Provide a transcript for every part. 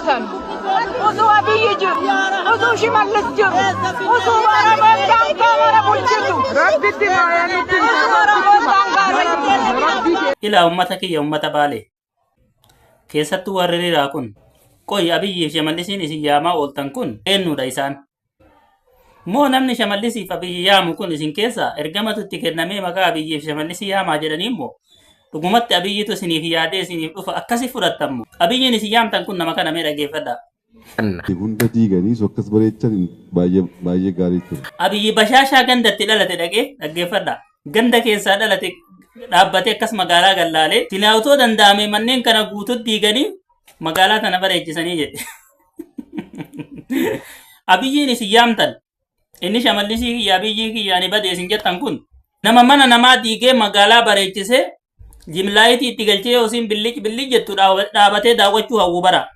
San osoo Abiyyi jiru, osoo Shimallis jiru, osoo Oromoon daangaa mara bulchitu. Rabbitti maayaa nutti Osoo Oromoon daangaa irra Ilaa ummata kiyya, ummata Baalee. Keessattuu warri riraa kun. Qoy, Abiyyiif Shimallisiin isin yaamaa ooltan kun eenyudha isaan? Moo namni Shimallisiif Abiyyi yaamu kun isin keessa ergamatu itti kennamee maqaa Abiyyiif Shimallisii yaamaa jedhanii immoo dhugumatti Abiyyitu isiniif yaadee isiniif dhufa akkasi fudhattammo? Abiyyiin isin yaamtan kun nama kana, mee dhaggeeffadhaa. Hunda diiganii so akkas bareechan baay'ee baay'ee gaarii ture. Abiyyi bashaashaa gandatti dhalate dhaqee, dhaggeeffadhaa. Ganda keessaa dhalate dhaabbatee akkas magaalaa gallaalee silaa otoo danda'ame manneen kana guututti diiganii magaalaa tana bareechisanii jedhe. Abiyyiin isin yaamtan, inni Shamallisii kiyya, Abiyyii kiyya, ani bade isin jettan kun nama mana namaa diigee magaalaa bareechisee dim light itti galchee yoo isin billic billic jettu dhaabatee daawwachuu hawwu bara.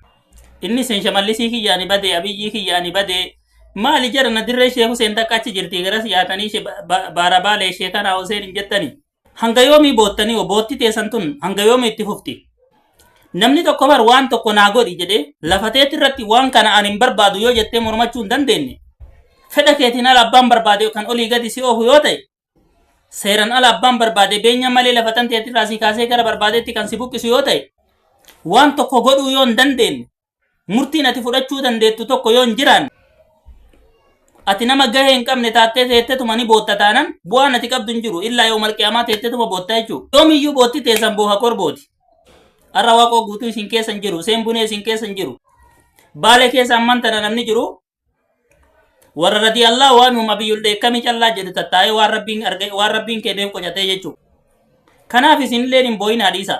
Inni isin Shamallisii kiyya, ani bade, Abiyyii kiyya, ani bade maali jara na dirree Sheek Huseen takka achi jirti garas yaatanii baara baalee ishee kanaa Huseen hin jettani. Hanga yoomii boottanii bootti teessan tun hanga yoomii itti fufti? Namni tokko bar waan tokko naa godhi jedhee lafateetti irratti waan kana ani hin barbaadu yoo jettee mormachuu hin dandeenye, fedha keetiin ala abbaan barbaade kan olii gadi si oofu yoo ta'e, seeran ala abbaan barbaade beenya malee lafa tan teetirraa si kaasee gara barbaadetti kan si buqqisu yoo ta'e, waan tokko godhuu yoo hin dandeenye, murtiin ati fudhachuu dandeettu tokko yoo hin jiraanne, ati nama gahee hin qabne taattee teettetuma ni bootta taanan bu'aan ati qabdu hin jiru, illaa yoo malqiyaamaa teettetuma bootta jechuudha. Yoomiyyuu bootti teessan booha korbooti. Har'a Waaqoo Guutuu isin keessa hin jiru, Seen Bunee isin keessa hin jiru. Baalee keessa amman tana namni jiru warra radiyallaa waan uuma biyyul dheekkamii callaa jedhu tattaa'ee waan rabbiin arge, waan rabbiin kenneef qocatee jechuudha. Kanaaf isinillee hin boo'inaa, dhiisa.